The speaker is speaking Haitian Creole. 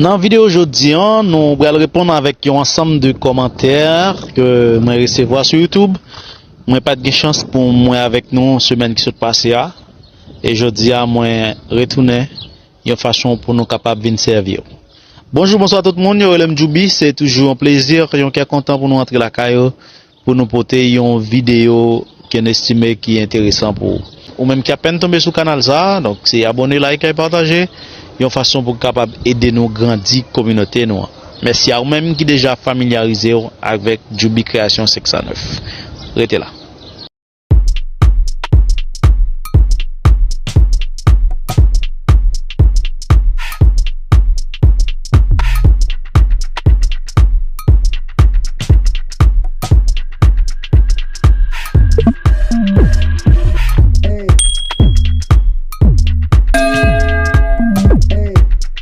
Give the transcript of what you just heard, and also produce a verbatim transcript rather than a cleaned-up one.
Nan videyo jodi an, nou pral reponn avèk yon ansanm de kòmantè ke mwen resevwa sou YouTube. Mwen pa t gen chans pou mwen avèk nou semèn ki sot pase a. E jodi a, mwen retounen yon fason pou nou kapab vin sèvi w. Bonjou, bonswa tout moun, yo rele m Djoubi, se toujou yon plezi, yon kè kontan pou nou antre lakay ou, pou nou pote yon videyo ke n estime ki enteresan pou ou. Ou menm ki apèn tonbe sou kanal sa a, donk se abòne, like e pataje, yon fason pou kapab ede nou grandi kominote nou an. Mèsi a ou menm ki deja familyarize w avèk Djoubi Kreyasyon senk san nèf. Rete la.